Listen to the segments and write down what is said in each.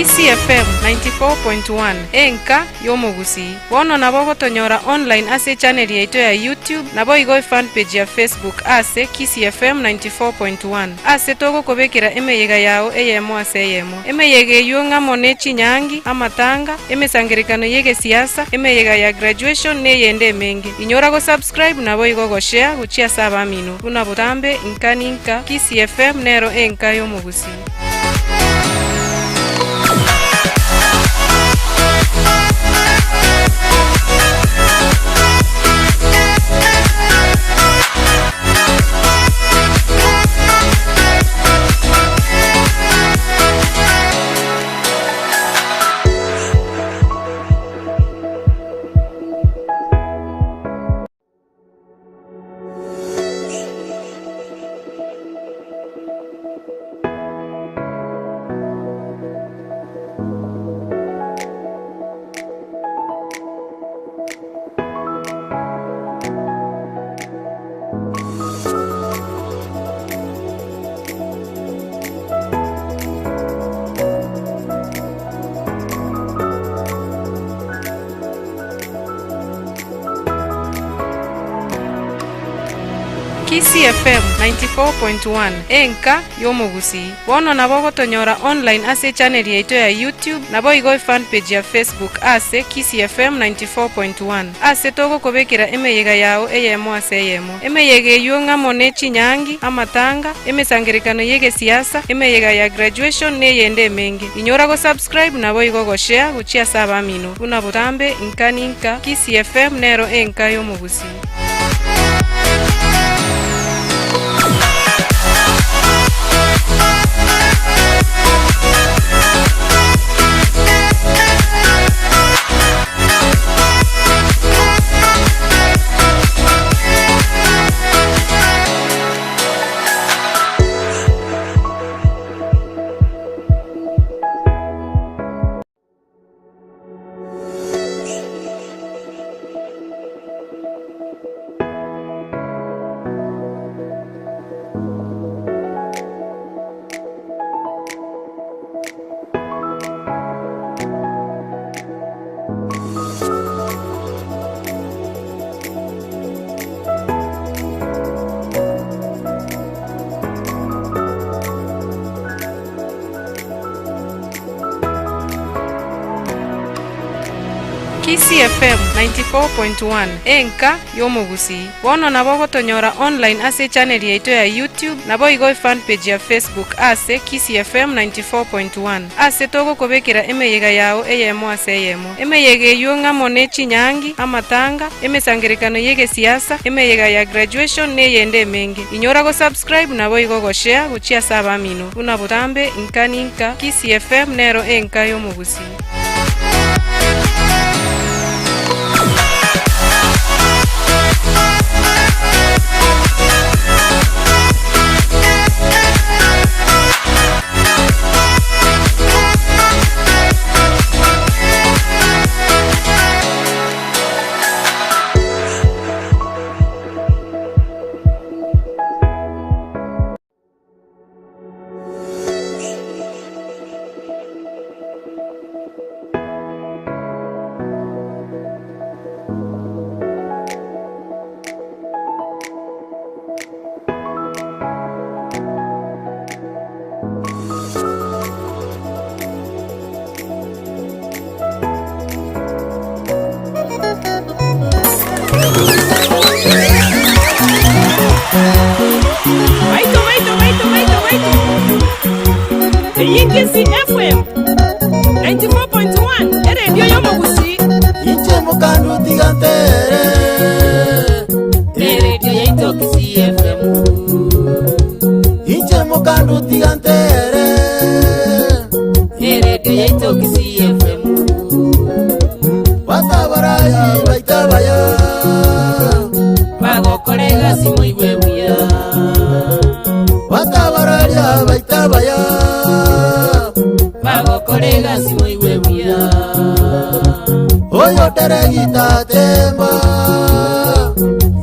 Kisii FM 94.1, enka y'omogusii. Bono nabo ogotonyora online ase echannel yaito ya YouTube naboigo efanpage ya Facebook ase Kisii FM 94.1 ase togokobekera emeyega yao eyemo ase eyemo. Emeyega eyio ng'amo ne chinyangi, amatanga, emesangerekano y'egesiasa, emeyega ya graduation neyende emenge. Inyora go subscribe naboigo go share gochia ase abamino buna botambe inka ninka Kisii FM nero enka y'omogusii. Kisii FM 94.1, enka y'omogusii. Bono nabo ogotonyora online ase echannel yaito ya YouTube naboigo efanpage ya Facebook ase Kisii FM 94.1 ase togokobekera emeyega yao eyemo ase eyemo. Emeyega eyio ng'amo ne chinyangi, amatanga, emesangerekano y'egesiasa, emeyega ya graduation neyende emenge. Inyora go subscribe naboigo go share gochia ase abamino buna botambe inka ninka Kisii FM nero enka y'omogusii. Kisii FM 94.1, enka y'omogusii. Bono nabo ogotonyora online ase echannel yaito ya YouTube naboigo efanpage ya Facebook ase Kisii FM 94.1 ase togokobekera emeyega yao eyemo ase eyemo. Emeyega eyio ng'amo ne chinyangi, amatanga, emesangerekano y'egesiasa, emeyega ya graduation neyende emenge. Inyora go subscribe naboigo go share gochia ase abamino buna botambe inka ninka Kisii FM nero enka y'omogusii. Baito, baito, baito, baito, baito. Eyio Kisii FM 94.1 eredio y'omogusii. Inche mokandu tiga ntere. Eredio yaito Kisii FM. Inche mokandu tiga ntere. Eredio yaito Kisii FM. Batabarai baitabaya. Bagokora egasi moigwe buya. Batabararia baitabaya. Bagokora egasi moigwe buya. Oyo teregita temba.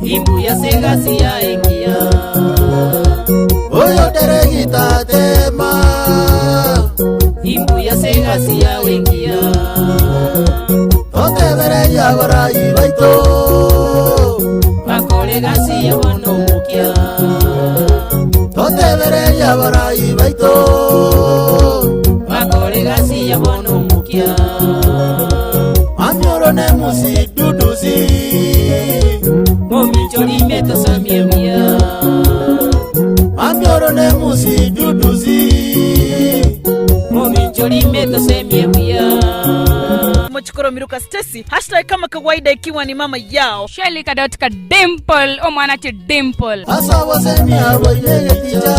Imbuya ase egasi yaye engiya. Oyo teregita tema. Imbuya ase egasi. Egasi yao engiya. Totebereria abarai baito. Bakore egasi yabo nomokia. Totebereria abarai baito. Bakore egasi yabo nomokia. Mamioro ne musi dudusi. Momichori metosamie buya. Mamioro ne musi dudusi. Momichori metosemie buya. Mochikoro Miruka Stacy, hashtag kama kawaida ikiwa ni mama yao. Shelly Kadotka Dimple, omwana chi Dimple. Asa wasemia wainegeticha.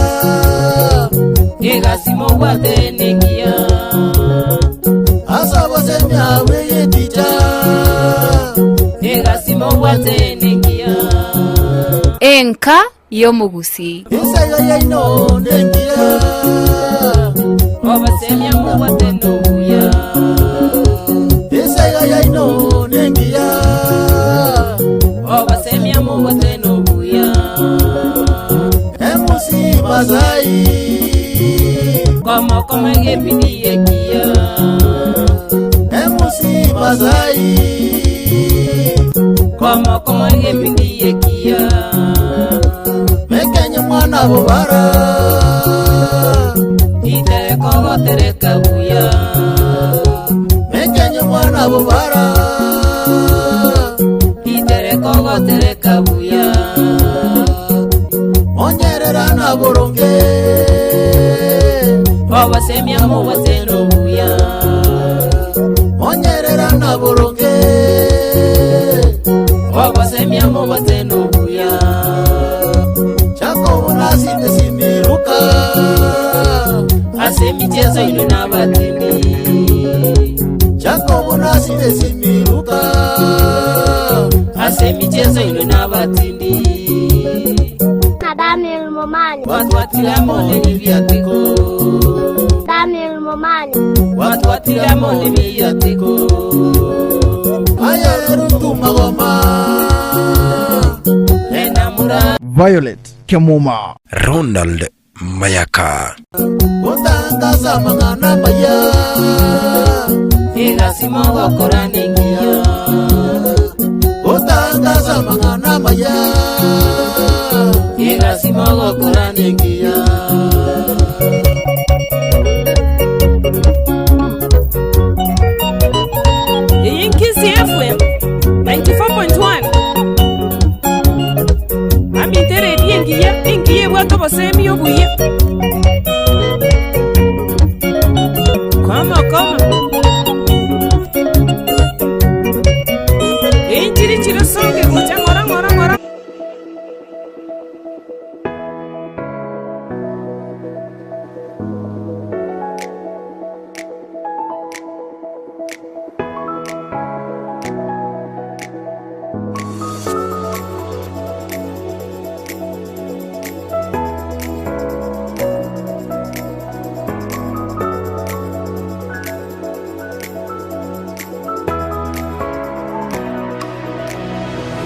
Egasi mobwate nengiya. Asa wasemia weyeticha. Egasi mobwate nengiya. Enka y'omugusi. Isayo yaino nengia. Obasemia mobwate nobuya. Isayo yaino nengia. Obasemia mobwate nobuya. Emusi mazai. Komo kome gepidi ekiya. Emusi mazai. Komo kome gepidi ekiya. Mekenye mwana bobara. Itereko gotereka buya. Mekenye mwana bobara. Itereko gotereka buya. Onyerera na boronge. Obasemia mobwate nobuya. Onyerera na boronge. Obasemia mobwate nobuya. Jacobo nasinde simiruka. Ase michezo ino n'abatindi. Jacobo nasinde simiruka. Ase michezo ino n'abatindi. Na Daniel Momani. Watu watiramo n'ebiatiko. Daniel Momani. Watu watiramo n'ebiatiko. Ayeru tumagoma. Enamura. Violet Kemuma. Ronald Mayaka. Utangaza mang'ana maya. Egasi mogokora nengiya. Utangaza mang'ana maya. Egasi mogokora nengiya. Iyi Nkisi FM 94.1. Amitereri engiya engiya ebwate obosemi obuya. Koma koma. Enchiri chiro songe gocha ng'ora ng'ora ng'ora.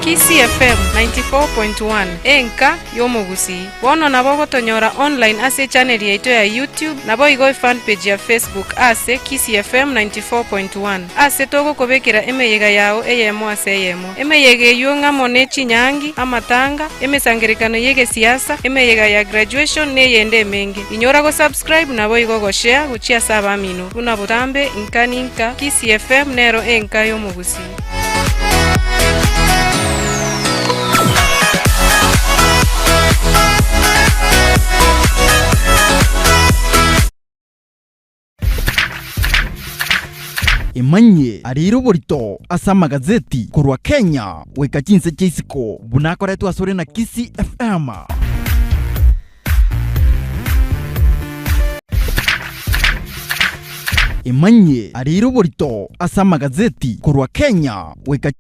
Kisii FM 94.1 enka y'omogusi. Bono nabo gotonyora online ase channel yaito ya YouTube nabo igo fan page ya Facebook ase Kisii FM 94.1 ase togokobekera emeyega yao eyemo ase eyemo. Emeyega eywo ng'amo ne chinyangi, amatanga, emesangerekano y'egesiasa, emeyega ya graduation neyende emenge. Inyora go subscribe nabo igo go share gochia ase abamino. Buna botambe nka ninka Kisii FM nero enka y'omogusi. Emanyie arire oborito ase amagazeti korwa Kenya goika chinse chia isiko buna akoretwe asore na Kisii FM. Emanyie arire oborito ase amagazeti korwa Kenya goika.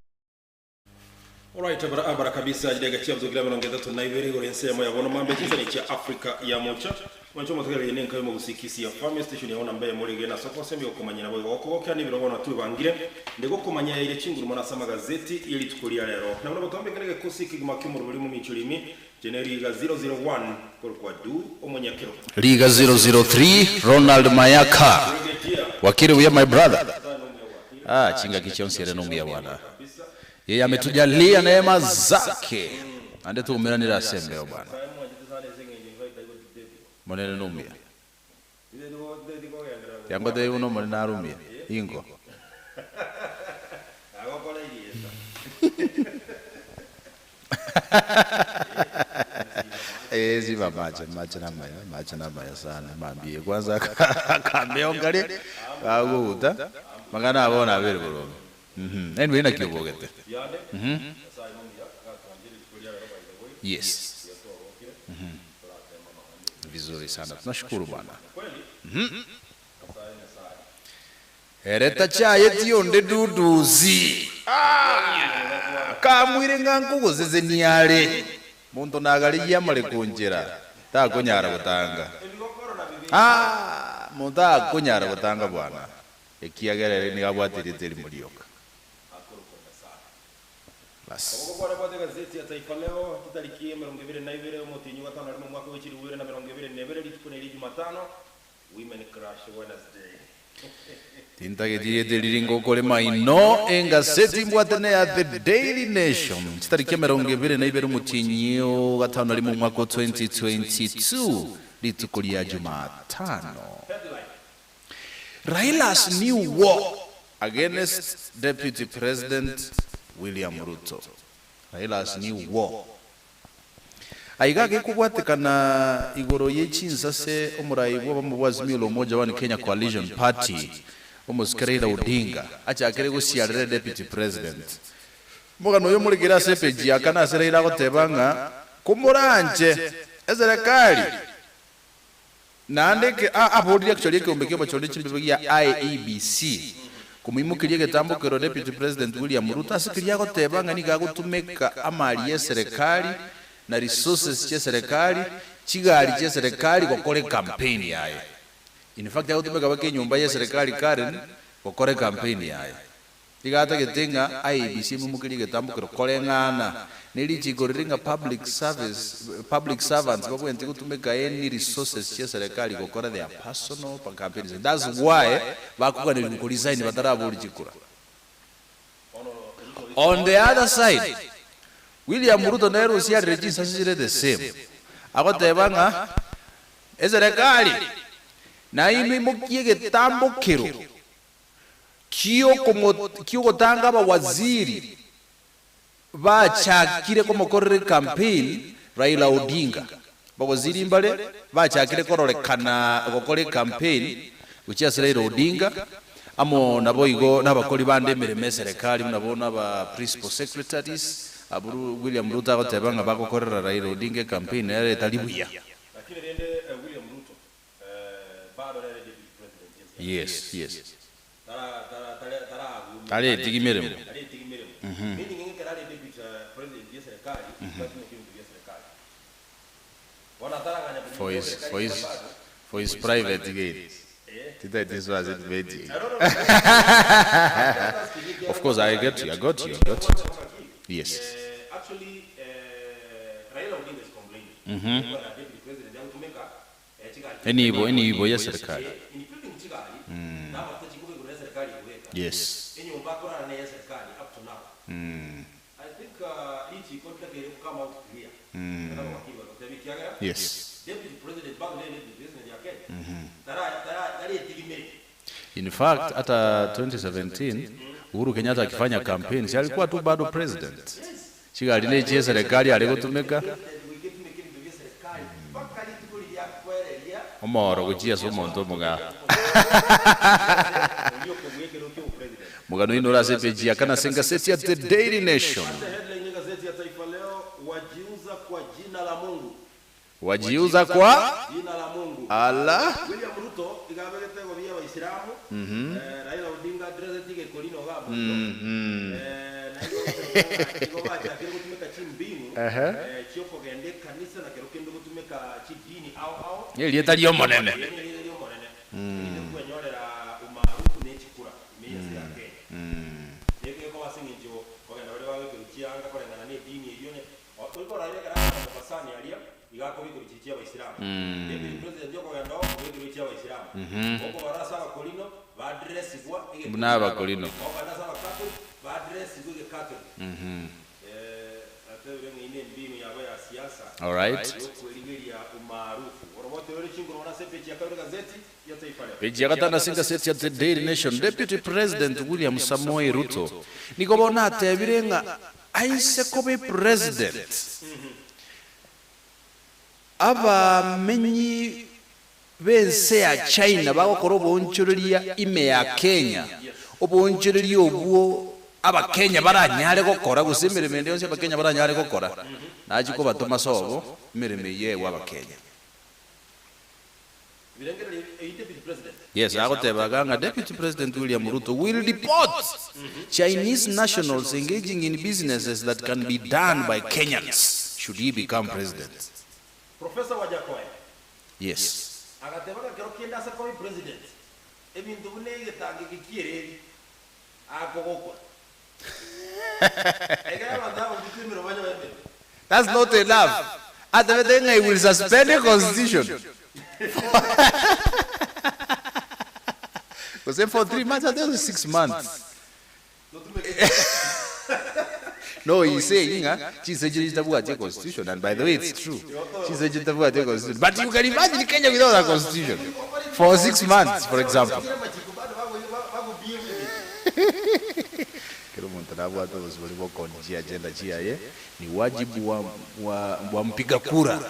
Alright, barabara kabisa chidakika chiabutokire 32 igoro ensemo ya bono mambe chinsani chia Africa ya mocha mwancho motegereri nenka yomogusi Kisii FM station ya ona mbe morege na soko semi okomanya nabo gokogokera nibiro bono twebangire ndigokomanya ire chinguru mona ase amagazeti ye rituko ria rero nabo botombe kene gekosi kigima kiomorobori momichorimi jeneriga 001 korokwa du omonyakero Liga 003 Ronald Mayaka. Wakili we are my brother. Ah, chinga kichonsi nomuya bwana. Yeye ametujalia neema zake. Ande tuumiranira asembeo bwana. Monene numia. Yango de uno monene arumia. Ingo. Eh, ziba macho macho na maya macho na maya sana mambie kwanza kameongale kaguta magana abona abere burundu anyway nakiobogete yes vizuri sana tunashukuru bwana ereta chaye tionde duduzi ah, kamwire nga nkuguzeze niale muntu nagarigia mari kunjira takunyara gutanga ah muntu akunyara gutanga bwana ekiagerere nigabwatirite rimurioka basi Kwa kwa gazeti ya Taifa Leo kitariki 22 omotinyi wa tano arimo mwaka w'ikiri wibiri na 22 rituko ni Jumatano Women Crush Wednesday. Tintagetirie riringo kore maino engaseti mbwatene ya The Daily Nation chitariki 22 omotinyi wa gatano arimo mwaka wa 2022 rituko rya Jumatano. Raila's new war against Deputy President William Ruto. Raila's new war. Aiga gikubwatikana igoro yechinsase omurai bwa bwa Azimio la Umoja wa Kenya Coalition Party omusike Raila Odinga achakire guciarire Deputy President. Mugano uyu murigira ase peji akana ase Raila agoteba ng'a kumuranje eserikali naandike aborire actually ekiombe kiomo chonde chimbe gia IEBC kumuimukirie gitambukiro Deputy President William Ruto asikiria agoteba ng'a niga agotumika amali ya serikali na resources chia serikali chigari chia serikali gokore campaign yaye. In fact agotumika bake nyumba ya serikali Karen gokore campaign yaye igatagete ng'a IEBC imukirie gitambukiro koreng'ana nerichiko riri ng'a public service public servants babwente gutumika any resources chia serikali gokora their personal campaigns. That's why bakuganirwa ku resign bataraburi chikura. On the other side William Ruto nere osiarire chinsasi chire the same agoteba ng'a eserikali nainwe imokie getambukiro kiogotanga abawaziri bachakire komokorere campaign Raila Odinga bawaziri mbale bachakire kororekana gokore campaign guchiase Raila Odinga amo nabo igo n'abakori bande emirimo eserikali nabo n'aba principal secretaries aburu William Ruto agoteba ng'a bagokorera Raila Odinga campaign ere etari buya. Lakini rende William Ruto bado rere deputy president. Yes, yes. Tara tara tara tara Tare tigi mirimo. Tare tigi mirimo. Meaning inge karare deputy president ya serikali, lakini kintu ya serikali. Wana tara nganya For his for his for his private gain. Tita this was it very. Of course I get you, I got you, I got you. Yes. Actually Raila Odinga is complaining. Kwa deputy president ya kutumika chigari. Enibo enibo ya serikali. Including chigari. Na mafuta chikuwe kuna serikali kuweka. Yes. Enyumba kora na ya serikali up to now. I think each contract will come out clear. Kama wakili wa Kenya kiagera. Yes. Deputy president bado ndiye deputy president ya Kenya. Tara tara tare tigime. In fact hata 2017 Uhuru Kenyatta akifanya campaign si alikuwa tu bado president. Chigali ne chie serikali alikutumika omoro guchia so omonto omoga mugano ino ase peji akana senga seti ya The Daily Nation. Headline ya gazeti ya Taifa Leo, wajiuza kwa jina la Mungu. Wajiuza kwa jina la Mungu. Allah. William Ruto igabegete go bia Waislamu. Raila Odinga dressed tige kolino gabo. Na Igo bachakire gotumeka chimbinu Ehe. chiokogenda ekanisa na kero kende gotumeka chidini ao ao. Nerieta ri'Omonene. Eri nerieta ri'Omonene. Erinde kwenyorera umaarufu ne chikura ime y'ense ya Kenya. Nigo gekoba ase eng'encho kogenda baria babekerwa chianga koreng'ana ne edini eyio onye oikorora ekero akare Mombasani aria iga akobekerwa chiria chia abaisilamu. Deputy president okogenda oo obekerwe echia abaisilamu. Okobara ase abakorino badressigwa Buna abakorino. Okogenda ase abakatoliki badressigwa egekatoliki. Natebire ng'a ine embinu yabo ya siasa Alright. yokwerigeria umaarufu. Oroboti rore chinguru mono ase epeji ya kabere gazeti ya Taifa Leo. Peji ya gatano ase egaseti ya The Daily Nation, Deputy President William Samoei Ruto nigo bono atebire ng'a aise koba epresident, abamenyi b'ense ya China bagokora oboonchoreria ime ya Kenya, oboonchoreria obwo Abakenya baranyare gokora, gose emeremo ende yonsi Abakenya baranyare gokora, nachie kobatoma sobo emeremo eyio eegwe Abakenya. Yes, agoteba iga ng'a Deputy President William Ruto will deport Chinese nationals engaging in businesses that can be done by Kenyans should he become president. Professor Wajackoyah Yes. agateba ng'a kero kende ase koba epresident, ebinto buna egetango eke ki'ereri akogokwa. Ekero abanto abagutwa emeremo banyore emeremo. That's not enough. Atebete ng'a he will suspend the constitution gose for 3 months, I think it was 6 months. No, he's saying ng'a chinse chiria chitabwati econstitution, and by the way it's true. Chinse chitabwati econstitution. But you can imagine Kenya without a constitution for 6 months, for example. Kero omonto nabwate obosibore bwa chiagenda chiaye, ni wajibu wa mpiga kura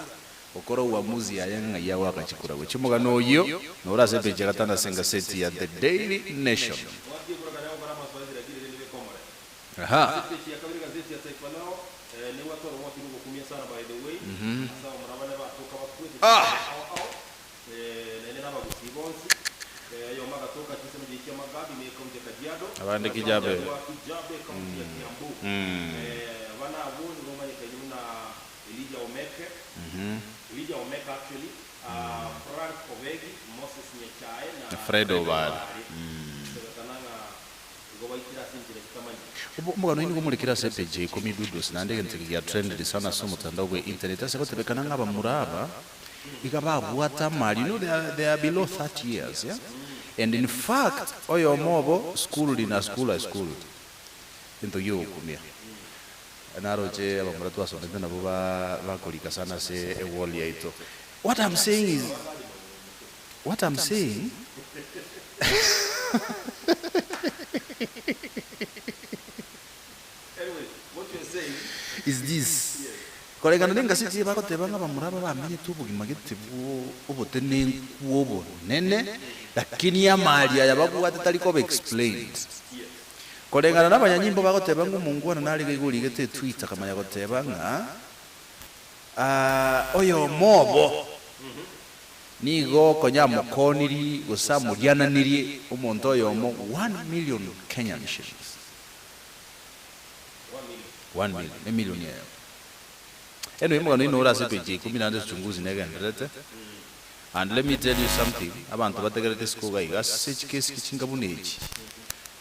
okora uamuzi yaye ng'a yawaka chikura gochia omogano oyio nore ase epeji ya gatano ase engaseti ya The Daily Nation. Aha. Peji ya kabere gazeti ya Taifa Leo nebwate oroboti rogokumia sana by the way ase abamura bane batoka bakwete ao ao naende n'abagusii bonsi oyomo agatoka chisemo chiria chia Magabi ime ekaunti ya Kajiado. Abande Kijabe. Wa Kijabe ekaunti ya Kiambu. Abana abwo nigo bamanyekaine buna Elijah Omeke, Elijah Omeke actually, Frank Obegi, Moses Nyachae na Fred Obare. Sebekana ng'a igo baitire ase enchera chitamanyire. Omogano oyo nigo omorekire ase epeji ya ikomi dudos naende egento eke gia trended sana ase omotandao bwe internet ase gotebekana ng'a abamura aba iga babwate amari, you know they are below 30 years, yeah? And in fact oyomo obo school na school a school gento giogokumia naroche abamura twasomete nabo bakorika sana ase ewall yaito. What I'm saying is, what I'm saying Anyway, what you're saying is this: koreng'ana na engaseti bagoteba ng'a bamura aba bamenyete obogima gete bwo obotenenku obonene, lakini amari aya babwate tari koba explained. Koreng'ana na abanyanyimbo bagoteba ng'a omongwana narige igo origete etwitter akamanya goteba ng'a oyomo obo nigo konya amokoniri gose amoriananirie omonto oyomo 1 million Kenyan shillings, 1 million, emillion yayo. Anyway, omogano ino ore ase epeji ya ikomi naende uchunguzi negendererete. And let me tell you something, abanto bategerete isiko iga iga ase chikesi chinga buna echi,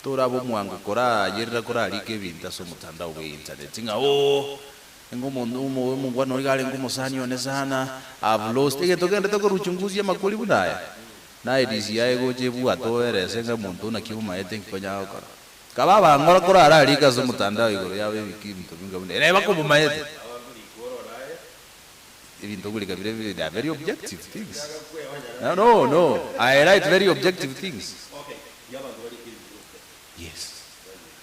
toraba omwango korayerera korarika ebinto ase omotandao bwa internet ng'a oh, ng'a omonto omongwana oria iga arenge omosani one sana, I've lost egento kegenderete korwa uchunguzi amakori buna aya, naye DCI egocha ebwate oerese ng'a omonto naki omomaete nki konyara gokora. Kaba abang'ora korararike ase omotandao igoro yabo ebiki ebinto binga buna ere bakomomaete. Ebinto okorika bire they are very objective things. No, no, no. I write very objective things. Yes.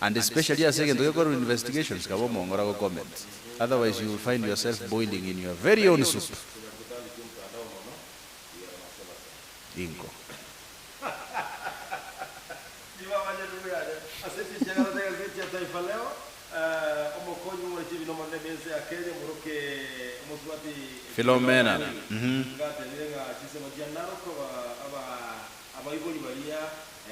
And especially ase egento gekorwa investigations kaba omong'ora go comment. Otherwise you will find yourself boiling in your very own soup. Inko. Ase epicha ya gatato egazeti ya Taifa Leo, omokonyi bw'omorechie ebina omonene bw'ense ya Kenya omoroke omosubati Philomena. Ngatebire ng'a chinsemo chia Narok abaibori baria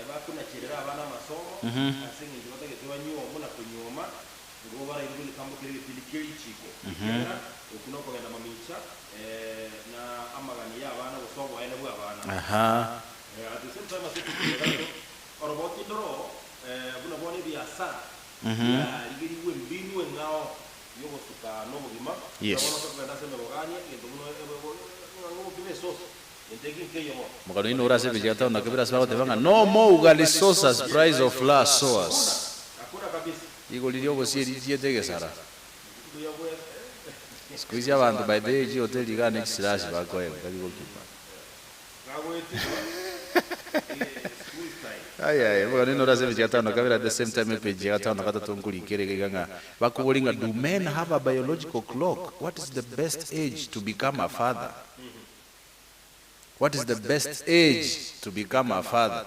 bakonacherera abana amasomo ase eng'encho batagete banyuomo na konyuoma. Nigo barairwe egetambo keria egetindi kie richiiko, ekiagera okwo nokogenda mamincha na amagani y'abana gose oboene bw'abana. At the same time ase etuki ya gatato, oroboti ndoro buna bono ebiasara biarigerigwe embinu eng'ao y'ogosuka nobogima, buna bono tokogenda ase emebogania, egento buna ng'a obokima esosi, gento eki nkeiyo bono. Omogano oino ore ase ebicha gatano na kebere ase bagoteba ng'a no more ugali sauce as price of flour soars. Hakuna kabisa. Rigori riogosia richiete egesara. Siku hizi abanto by the way chihoteli igaa ne chisirasi bakoega tari gokima. Ayaya omogano oino ore ase emechi gatano na kabere at the same time epage ya gatano na gatato nkorikere iga iga ng'a bakoboria ng'a do men have a biological clock? What is the best age to become a father? What is the best age to become a father?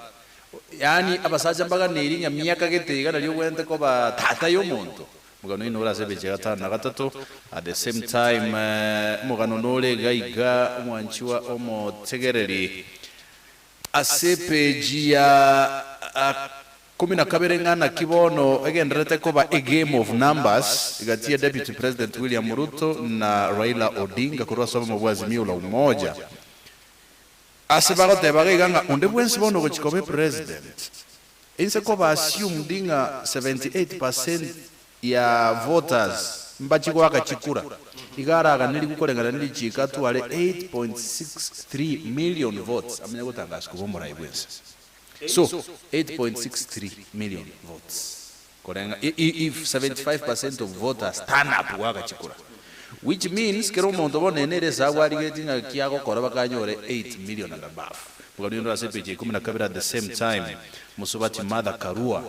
Yaani abasacha mbaganeiri ng'a miaka gete iga nario ogwenerete koba tata y'omonto. Omogano oino ore ase emechi ya gatano na gatato. At the same time omogano nore iga iga omwanchwa omotegereri ase epage ya Kumi na kabere ng'a naki bono egendererete koba a game of numbers gati ya Deputy President William Ruto na Raila Odinga korwa ase obomo bwa Azimio la Umoja. Ase bagoteba iga ng'a onde bwensi bono ogochia koba epresident inse koba assumed ng'a 78 percent ya voters mbachi goaka chikura, iga araganeriwe koreng'ana ne richiiko atware 8.63 million votes amanye gotangasa koba omorai bwense. So 8.63 million votes korenga if 75% of voters turn up goaka chikura which means kera omonto bono ere nere esabu arigetie ng'a ki agokora bakanyore 8 million and above. Mokabua ndore ase epeji ya ikomi na kabere at the same time Mosubati Martha Karua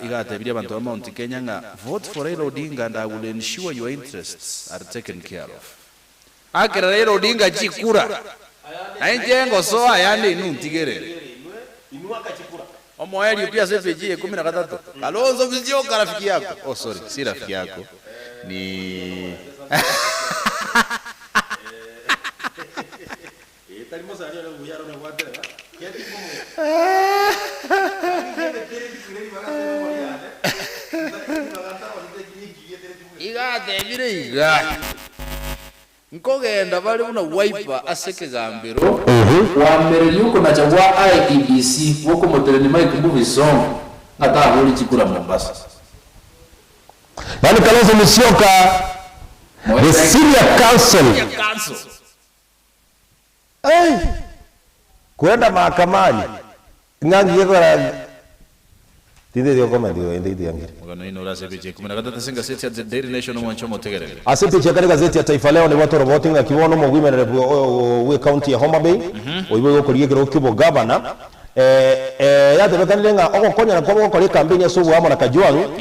iga atebirie abanto ba Mount Kenya ng'a vote for Raila Odinga and I will ensure your interests are taken care of. Akera Raila Odinga chikura, na inche ngosoa ayande inwe ntigerere. Omoerio pi ase epeji ya ikomi na gatato, Kalonzo Musyoka rafiki yako, oh sorry, si rafiki yako, ni Iga atebire iga, Nkogenda bare buna Wiper ase ekegambero. Koamereria okonacha gwa IEBC gwokomoterenia Mike Mbuvi Sonko ng'a tabori chikura Mombasa. Yaani Kalonzo Musyoka, the senior counsel. Ei! Kwenda mahakamani ng'a ngiye kora tindeti gocomment igo ende gete yangire. Omogano oino ore ase epeji ya ikomi na gatato ase engaseti ya The Daily Nation omwanche omotegerere. Ase epeji ya kane egazeti ya Taifa Leo nebwate oroboti ng'aki bono omogwimerere bwe county ya Homa Bay oyio ogokorigia ekerogo ki'obogavana yatebekanire ng'a ogokonyana kwabo gokora ekampeni ase oboamo na Kajwang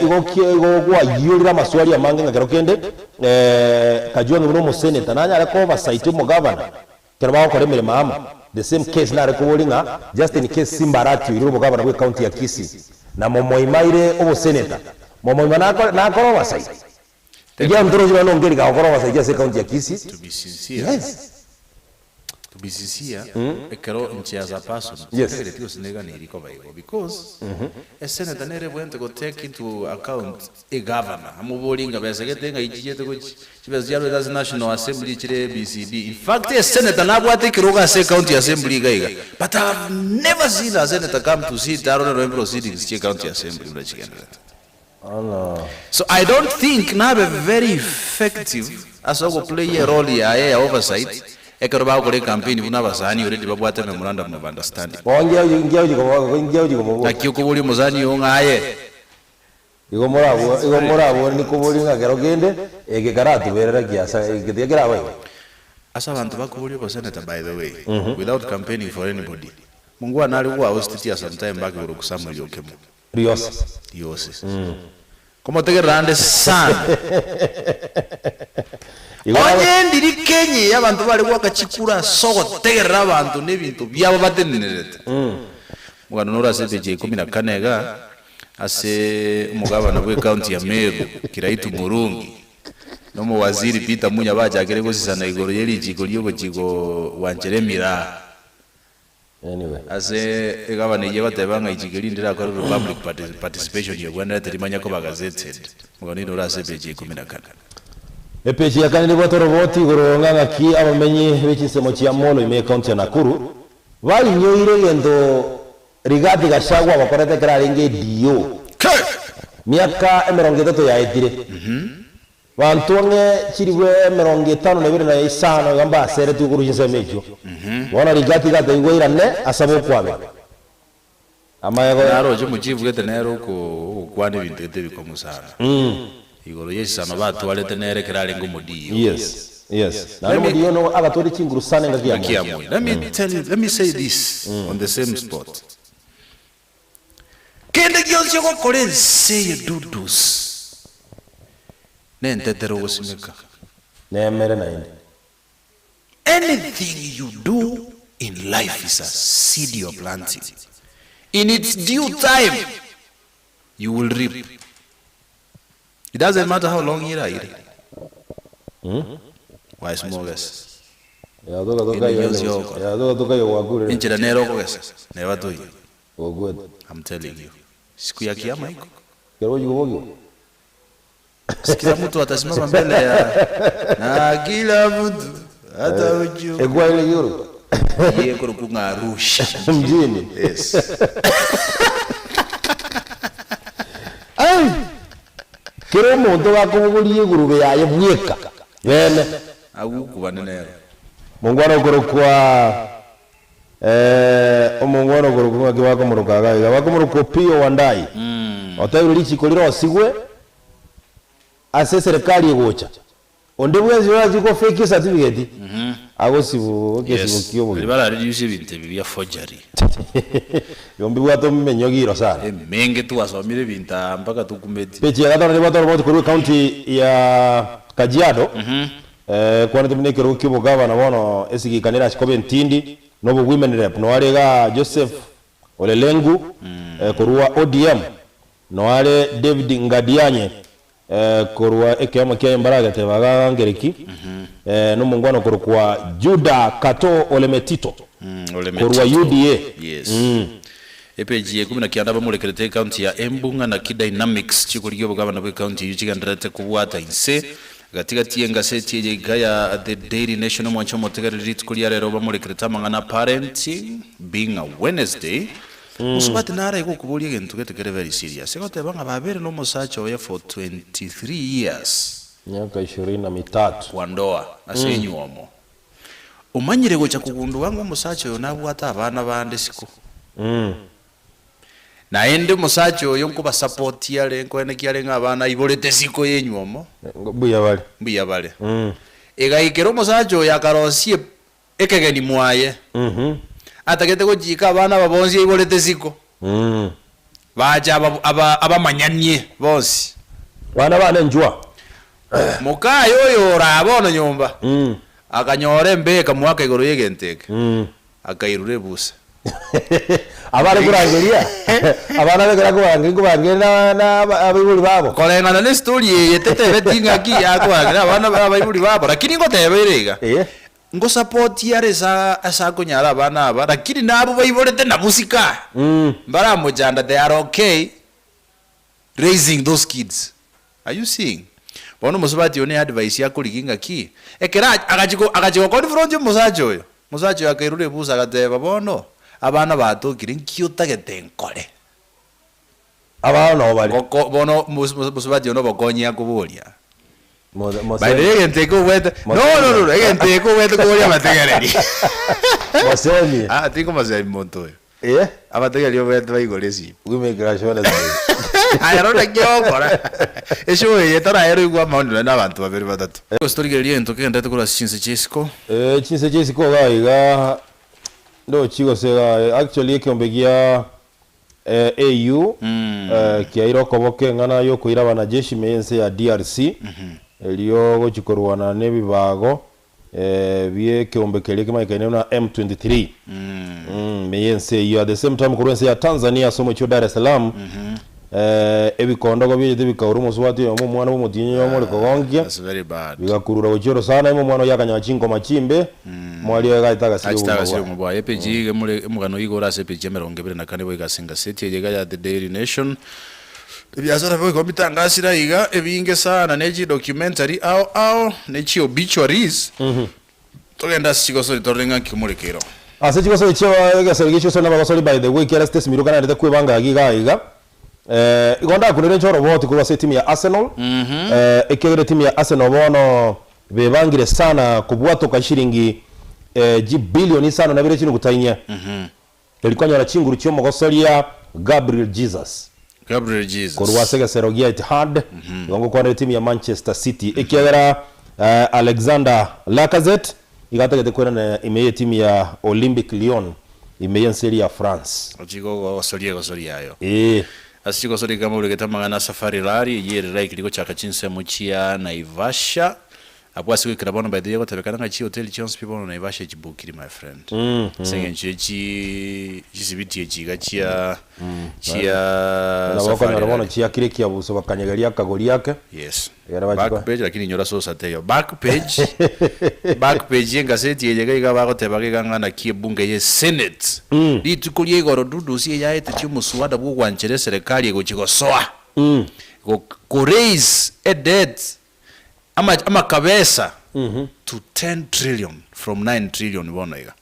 igo igo gwayiorire amaswali amange ng'a kero kende Kajwang buna omoseneta nanyare ko oversight omogavana Ekero bagokora emeremo amo, the same case nare koboria ng'a just in case Simba aratioirwe obogavana bwe county ya Kisii na Momoima aire obosenator, Momoima nakore nakore oversight? Ekiagera ntorochi nonya Ongeri gagokora oversight ase ecounty ya Kisii. To be sincere, Yes. to be sincere, ekero inche as a person, Yes. ntegereti gose neganeirie koba igo because esenator nere ebwenerete go take into account Egavana amoborie ng'a besa gete ng'ai chichiete gochia, chibesa chiarwete ase National Assembly chire ABCD. In fact a senator nabwate ekerogo ase ecounty assembly iga iga but I have never seen a senator come to sit arore nonye proceedings chie county assembly buna chigendererete. So I don't think nabe very effective ase ogoplay a role yaye ya oversight ekero bagokora ecampaign buna abasani already babwate memorandum of understanding. Naki okoboria omosani oo ng'a aye Igo morabwo, igo morabwo nikoborie ng'a kero kende eke karatuberera kiasa eke tiga kerabe igo. Ase abanto bakoboria obosenator by the way, without campaigning for anybody, mongwana are gwa hostetia some time back igoro Samuel Okemo. Riose. Riose. Komotegerera ande sana. Igo nabo. Onye ndiri Kenya eye abanto bare goaka chikura ase ogotegerera abanto na ebinto biabo batenenerete. Omogano nore ase epeji ya ikomi na kane iga. Ase omogabana bw'ecounty ya Meru, Kiraitu Murungi, na omowaziri Peter Munya bachakire gosisana igoro ye richiko riogochia gwanchera emiraa. Anyway. Ase egavana eyio egoteba ng'a ichiko eri ndirakorerwe public participation yogwenerete rimanye koba gazetted. Omogano oino ore ase epeji ya ikomi na kane. Epeji ya kane nebwate oroboti igoro ng'a ng'aki abamenyi be chinsemo chia Molo ime y'ecounty ya Nakuru bainyoire egento Rigathi Gachagua abakorete ekero arenge DO miaka emerongo etato yaetire. Banto ang'e chilifu 52 na isano iga mbaseretwe korwa chinsemo echio. Bono Rigathi gataigwa airane asabe okwabera. Amaego. Naroche omochifu gete nere ogokwana ebinto gete ebikong'u sana igoro y'echisano batwarete nere ekero arenge omodiyo. Yes, yes. Naende omodiyo nogo agatware chinguru sana engaki ya Engaki ya Moi. Moi. Let me tell you, let me say this on the same spot. Kende gionsi ogokora ense eye dudus nentetere ogosimeka. Nemere naende. Anything you do in life is a seed you are planting. In its due time you will reap. It doesn't matter how long iraire. Wise mogese. Kende gionsi ogokora. Enchera nere okogesa neba toiyo. I'm telling you. Siku ya kiama iko. Kila mtu atasimama mbele ya na kila mtu hata uju. Egwaire yoro. Iye koro ng'a Arusha. Mjini. Yes. Ai! Kera omonto gakobogoria egurube yaye bweka bene. Agukubane nero. Mongwana okorokwa eh, omongwana okorokwa ng'aki bakomoroka iga iga bakomoroka Opiyo Wandayi otebire richiko rirosigwe ase eserekari egocha onde bwensi orachie go fake ecertificate agosibu ekesibo Yes. kia obogima. Baria bararirusie ebinto ebi bia forgery. Igo mbibwate omenyo giro sana. Emenge twasomire ebinto aa mpaka tokumeti. Page ya gatano nebwate oroboti korwa ecounty ya Kajiado ekwanete buna ekerogo kia obogavana bono esigikana erache koba entindi na obo women rep noare igaa Joseph Ole Lenku korwa ODM noare David Ngadianye korwa ekeama kia Embaragete baga Ngereki na omongwana okorokwa Judah Kato Ole Metito korwa UDA. Yes. Epeji ya ikomi na kianda bamorekerete ecounty ya Embu ng'a naki dynamics chikorigia obogabana bwe county eyio chigendererete kobwata inse gati gati y'engaseti eye iga ya The Daily Nation omwanche omotegereri rituko ria rero bamorekerete amang'ana parenting being a Wednesday Mosubati nare iga okoboria egento gete kere very serious egoteba ng'a babere na omosacha oye for 23 years. Miaka ishirini na mitatu. Kwa ndoa ase enywomo. Omanyire gocha kogundua ng'a omosacha oyo nabwate abana bande isiko. Naende omosacha oyo nkobasapoti are, nkoenekia are ng'a abana aiborete isiko y'enywomo. Mbuya bare. Mbuya bare. Egaikera omosacha oyo akarosia ekegeni mwaye, atagete gochiika abana aba bonsi aiborete isiko, bache abamanyanie bonsi. Bana bane inchwa. Mokaye oyo ore aa bono nyomba, akanyora embeo ekamoaka igoro y'egento eke, akairura ebusa. Abare korangeria, abana bekera kobarangeria nkobarangeria na abaibori babo. Koreng'ana n'estori eye tetebeti ng'aki akorangeria abana abaibori babo, lakini ngoteba ere iga, Ngosapotie are ase akonyara abana aba, lakini nabwo baiborete nabwo sika mbaramochanda they are okay raising those kids are you seeing? Bono omosubati oyo ne advice akorigia ng'aki ekero agachi agachi go confront omosacha oyo, omosacha oyo akairora ebusa agateba bono abana batokire nki otagete nkore? Abana nao bare. Goko bono mosubati oyo nobokonyi akoboria. By the way egento eke obwete no no no egento eke obwete koboria abategereri. Mosemie. Ah tinkomosemia monto oyo. Eh. Abategereri obwete baigore esimi. We make assurance. Aye rora naki ogokora. Eshow eye toraere oigwe amaoni nonya na abanto babere batato. Gose torigererie egento kegenderete korwa ase chinse chia isiko. Eh chinse chia isiko iga iga ndochi gose iga actually ekeombe gia AU kiaire okoboko eng'ana y'okoira abanajeshi ime y'ense ya DRC, erio gochia korwana nebibago bi'ekeombe keria kemanyekaine buna M23 ime y'ense eyio. At the same time korwa ense ya Tanzania ase omochie o Dar es Salaam, Ebikondogo biaete bikaura omosubati oyomo omwana bw'omotienyi oyomo ore kogonkia, That's very bad. bigakurura gochia orosana ime omwana oyio akanyora chinkoma chimbe, omwali oye gaete agasiria Achete obogima agasiria bwaye. obogima bwaye. Epeji iga emore emogano iga ore ase epeji ya 24 boigo ase engaseti eye iga ya The Daily Nation. Ebiasara boigo mbitangasire aiga ebinge sana ne chidocumentary ao ao ne chi obituaries. Togende ase chigosori torore ng'aki omorekero. Ase chigosori chia egesori gie chigosori nabagosori by the way kiara Stacy Miruka narete kwebanga agi iga iga eh, igo ndakunere inche oroboti korwa ase etimu ya Arsenal eh, ekiagera etimu ya Arsenal bono bebangire sana kobwatoka shilingi eh, jibilioni isano na ibere chinuguta inye eri konyora chinguru chiomogosoria Gabriel Jesus. Gabriel Jesus. Korwa ase egesero gia Etihad, igo ngokwanera etimu ya Manchester City, ekiagera Alexander Lacazette igo atagete koirana ime y'etimu ya Olympique Lyon ime y'ense eria ya France. Ochike gogosoria egosori yayo. Ee. Ase chigosori iga moruegete amang'ana a Safari Rally eyio ere likely gochaka chinsemo chia Naivasha Abwo ase goikera bono by the way egotebekana ng'a chihoteli chionsi pi bono Naivasha echibukiri my friend. Ase eng'encho ye chi chisibiti echi iga chia chia Nabo Safari okonyora bono Rally. chiakire ekiabuso bakanyegeria akagori ake. Yes. Ekero bachia Back ko- page lakini inyora sosa teiyo. Back page back page ye engaseti eye iga iga bagoteba iga ng'a naki ebunge ye senate rituko ria igoro Dudusi eyaetetie omoswada bwa ogwanchera eserekari egochia gosoa go ko raise a debt ama amakabesa to 10 trillion from 9 trillion bono iga.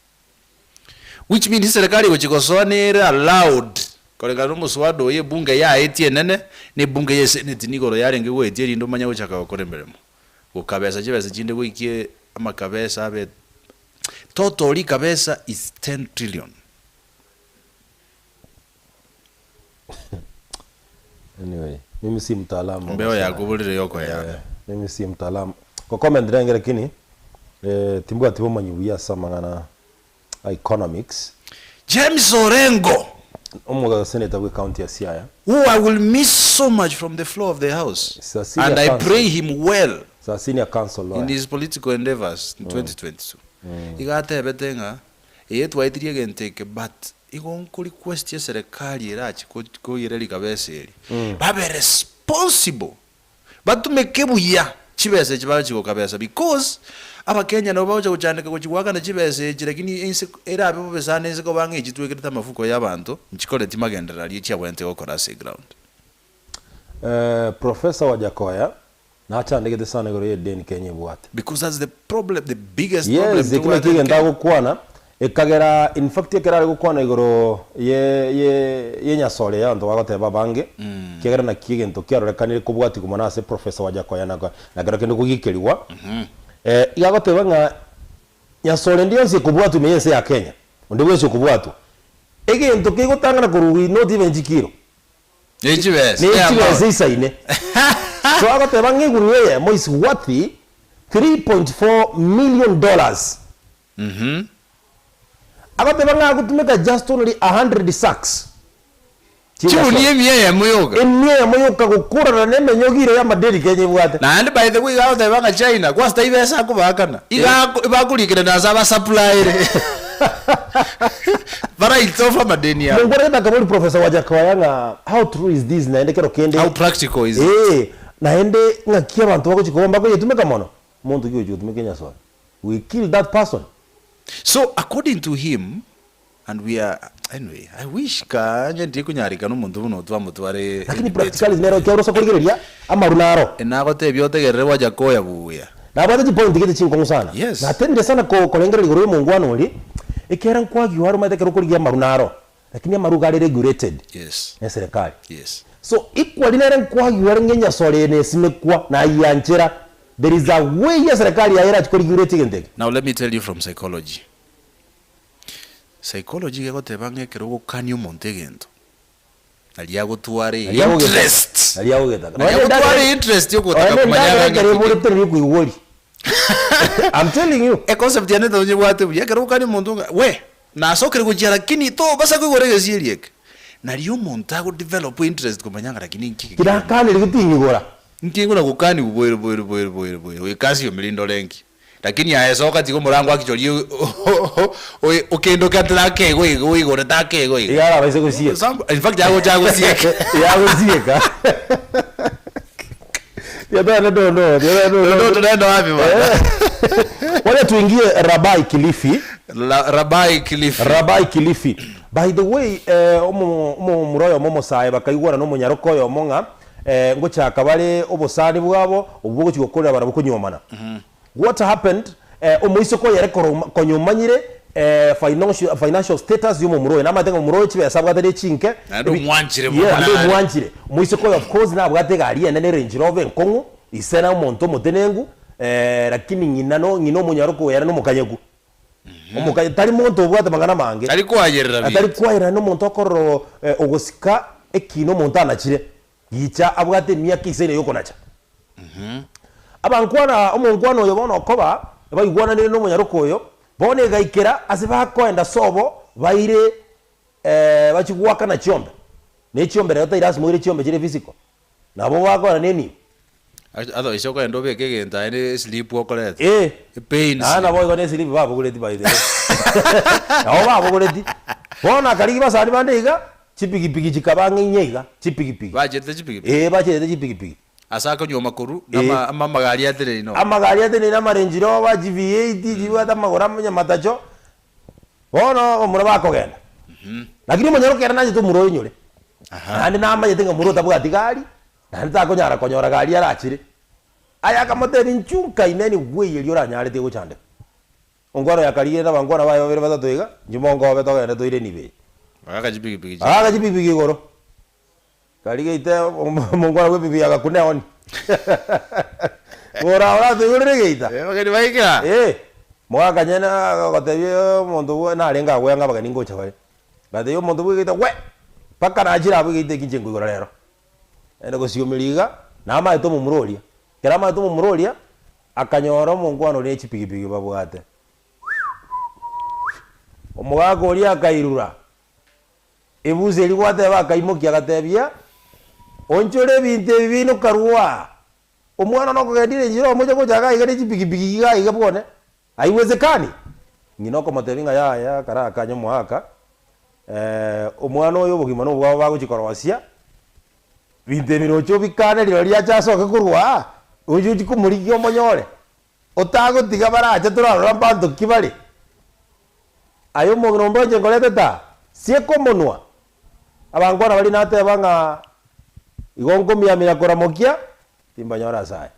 Which means eserekari egochia gosoa nere allowed koreng'ana na omoswada oyo ebunge yaetie enene, na ebunge ya eseneti nigoro yarenge goetia erinde omanye gochaka gokora emeremo. Gokabesa chibesa chinde goikie amakabesa abe total rikabesa is 10 trillion. Anyway, mimi si mtaalamu wa Mbeo masuala. yakoborire yokoyana. Eh, mimi si mtaalamu. Ko comment renge lakini eh, timbwati bomanyi buya ase amang'ana a economics. James Orengo. Omoga senator bwe county ya Siaya. Who I will miss so much from the floor of the house He's a senior and I counsel. pray him well He's a senior counsel lawyer. in his political endeavors in 2022. Iga atebete ng'a Ee twaetirie egento eke but igo nko request eserekari erache koiyereria kabesa eri babe responsible batumeke buya chibesa echi bagochi gokabesa because abakenya nabo bagocha gochandeka gochi goakana chibesa echi lakini ense erabe bobe sana ense koba ng'a echi twekerete amafuko ya abanto nchikoreti magenderero aria chiabwenerete gokora ase eground. Professor Wajackoyah Nachandegete sana igoro y'edeni Kenya ebwate. Because that's the problem, the biggest problem Yes, ekio tobwate nakio in egento Kenya. agokwana, ekagera in fact ekero are gokwana igoro ye ye yenyasore ya abanto bagoteba abange, ekiagera naki egento kiarorekanire kobwatigwa mono ase Professor Wajackoyah na na kero kende kogikerigwa, iga agoteba ng'a nyasore ende yonsi ekobwatwa ime y'ense ya Kenya, onde bwensi okobwatwa, egento kegotang'ana korwa not even chikiro, Ne chibesa. Ne chibesa isaine. So agoteba ng'a egunia eyemo is worth 3.4 million dollars. Agoteba ng'a agotumeka just only 100 sacks. Chigunia emia eyemo yoka. Emia eyemo yoka gokorana na emenyogo ere y'amadeni Kenya ebwate. Naende by the way iga agoteba ng'a China kwasita ibesa akobaakana. Iga bakorikerana ase abasuppliere. Baraite off amadeni abo. Mongwana gete akabori Professor Wajackoyah ng'a how true is this naende kero kende How practical is it? Ee, naende ng'aki abanto bagochi koba mbakoyetumeka mono? Omonto ki ogochi gotumeka enyasore? We kill that person. So according to him and we are anyway I wish kanya ndire konyareka omonto buna oyo twamotware Lakini practicality nero ekiagera ase okorigereria amaru naro. Nagotebia otegerere Wajackoyah buya. Nabwate chipoint gete chinkong'u sana. Yes. Natebire sana ko korengereria igoro y'omongwana oria, ekiagera nkwagiwa are omanyete ekero okorigia amaru naro, lakini amaru iga are regulated Yes. ne eserekari. Yes. So equally nere nkwagiwa are ng'a enyasore eye nesimekwa nayianchera, there is a way eserekari yaye erachi koregulate egento eke. Now let me tell you from psychology. Psychology iga egoteba ng'a ekero ogokania omonto egento, Naria agotwara Naria agogeta. interest. Naria agogeta. Naria agotwara interest yogotaka Nonya komanya endagera ng'a ekero ng'aki eborete neri okoigwa I'm telling you. Econcept yane tonyebwate buya ekero ogokania omonto ng'a we nasokire gochia lakini tobasa koigora egesieri eke. Nario omonto ago develop interest komanya ng'a lakini nki eke kere Tinakanire tinyigora. Nki ngona gokaniwa boire boire boire boire boire goika ase omeri ndore nki. Lakini aye soka tiga omorango akichorie okendoke ate takegwa iga oigore takegwa iga. Iga arabaise gosieka. In fact agocha agosieke. Iga agosieka. Tiatane dondo, tiatane dondo. Dondo tunaenda wapi bwana? Wacha tuingie Rabai Kilifi. La, Rabai Kilifi. Rabai Kilifi. By the way, eh, omo omomura oyomo omosae bakaigwana na omonyaroka oyomo ng'a eh, ngochaka bare obosani bwabo obwo bogochi gokorera barabwo konyuomana. What happened, eh, omoiseke oyo ere koroma konya omanyire eh, financial, financial status ya omomura oyo, namanyete ng'a omomura oyo chibesa abwate ne chinke, Naende omwanchire Yeah, naende mono are. omwanchire. Omoiseke oyo of course nabwate egari enene Range Rover enkong'u, ise na omonto omotenengu, eh, lakini ng'ina no ng'ina omonyaroka oyo ere nomokanyeku. Omokaye tari monto obwate amang'ana amange. Tari koayerera Tari binto. koayerera nomonto okorora eh, ogosika ekina omonto anachire, gicha abwate emiaka isaine yokonacha. Abankwana omonkwana oyo bono okoba, baigwananire nomonyaroka oyo, bono egaikera ase bakoenda sobo baire eh, bachie goakana chiombe. Ne chiombe rero tari lasima oire chiombe chire physical, nabo bakoenda ne enibo. Otherwise okogenda obeke egento aye ne eslip okoreta. Eh. Epain Naende slip. nabo igo ne eslip babogoreti by the way. Nabo babogoreti. Bono akarigia basani bande iga, chipigipigi chikaba ang'e inye iga, chipigipigi. Bachete chipigipigi? Eh, bachete chipigipigi. Ase akonywa amakuru, Eh. ama ama amagari ateneine oo. Amagari ateneine ama Range Rover, chi V8, chibwate amagoro amanyamatacho, bono omura bakogenda. Lakini omonyene okere nanchete omura oinyore. Naende namanyete ng'a omura otabwati gari, naende takonyara konyora gari arachire. Aye akamotebia, Inchuo nkaineni bweyeri oranyaretie gochandeka. Onkwana oyo akarigereria abankwana baye babere batato iga, Inchuo monkobe togende toire enibo eye. Bagaaka chipigipigi chire. Bagaaka chipigipigi igoro. Karigeite omongwana bw'ebibi agakuna eoni. Bora oratoigorere egeita. Eh, abageni baikera. Eh, mogaka nyene agotebia omonto bwe narenge agwo ng'a abageni ngocha bare. Agatebia omonto bw'egeita we! Mpaka nachire abwo egeita eki inche nkoigora rero. Naende gosiomeria iga, namaete omomura oria. Ekero amaete omomura oria, akanyora omongwana oria ne chipigipigi babwate. Omogaka oria akairura. Ebusa eria gwateba akaimokia agatebia, Onchore ebinto ebi bino karue aa! Omwana nokogendia enchera omoche gocha iga iga ne chipigipigi iga iga bwone? Haiwezekani! Ng'ina okomotebia ng'a yaya kara akanye omoaka, omwana oyo obogima nobwabo bagochia korosia, binto ebi roche obikane rirorio ache asoke korwa aa, oche ochie komorigia omonyore, otagotiga barache torarora mbanto ki bare. Aye omong'ina ombe inche nkoretete aa, sieka omonwa. Abankwana baria nateba ng'a igo nkomiamia koramokia, timbanyora ase aya.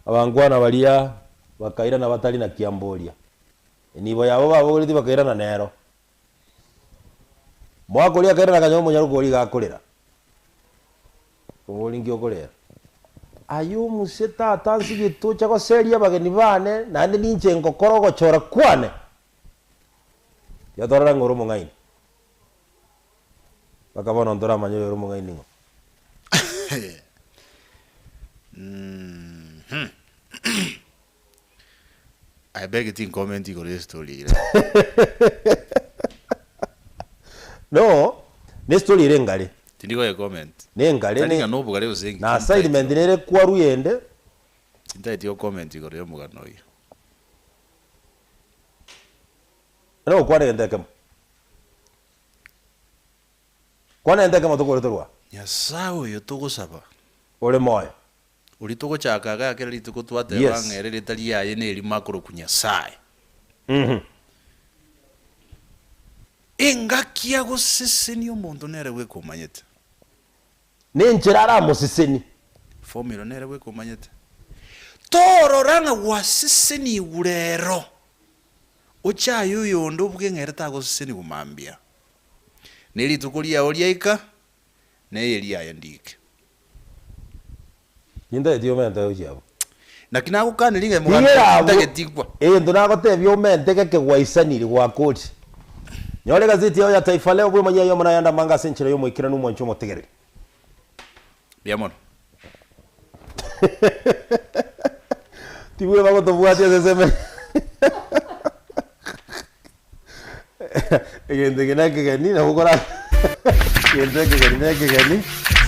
Abankwana baria bakairana batari na kiamboria. Enibo yabo babogoretie bakairana nero. Omogaka oria akairana akanyora omonyaroka oria iga akorera. Oboria nki okorera? Aye omuse tata nsigete ocha goseria abageni bane, naende ninche ngokora ogochora kwane. Tiga torore ng'a ore omong'aini. Mpaka bono ntoramanye oyore omong'aini ning'o. I beg tinkomenti igoro y'estory eye. No, nestory ere engare. Tindi goye comment. Nengare Tari ne ng'a nobogare gose na assignment nere kwaru yende. Tintageti go comment igoro y'omogano oyio. Nere gokwana egento ekemo. Kwana egento ekemo tokore torwa. Nyasae oyo togosaba. Ore moyo. Oria togochaka igaa kera rituko twateba Yes. ng'a ere erieta riaye nerimo akorokwa Nyasae. Engaki agosesenia omonto nere bweka omanyete. Nenchera aramosesenie. Formula nere bweka omanyete. Torora ng'a gwasesenigwe rero, ochaye oyonde obuge ng'a ere tagosesenigwa mambia. Ne rituko riao riaika, neye riaye ndike. Nintageti omente gochia abwo. Naki nagokaneria ng'a moganda Tigera abwo, ntagetigwa. egento nagotebia omente geke gwaisanire gwakorire. Nyora egazeti yao ya Taifa Leo bwemanyie aye omonene ayande amange ase enchera y'omoikeranu omwanchi omotegereri. Mbuya mono. Tibweba gotobwatia ase ensemo Egento eke nekegeni nabo okora egento ekegeni nekegeni.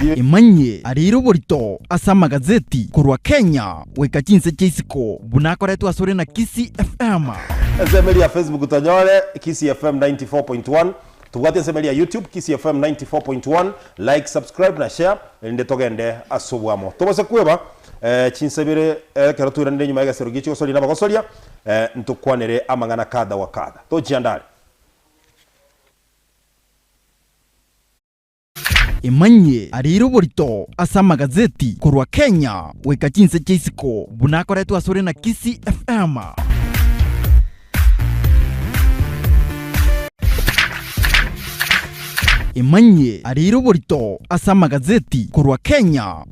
Emanyie arire oborito ase amagazeti korwa Kenya goika chinse chia isiko buna akoretwe asore na Kisii FM. Ensemo eria ya Facebook tonyore Kisii FM 94.1 Tobwate ensemo eria ya YouTube Kisii FM 94.1 like, subscribe na share erinde togende ase obwamo. Tobase kweba eh, chinsa ibere ekero toiranire nyuma y'egesero gie chigosoria na abagosoria eh, ntokwanere amang'ana kadha wa kadha. Tochiandare. Emanyie arire oborito ase amagazeti korwa Kenya goika chinse chia isiko buna akoretwe asore na Kisii FM. Emanyie arire oborito ase amagazeti korwa Kenya.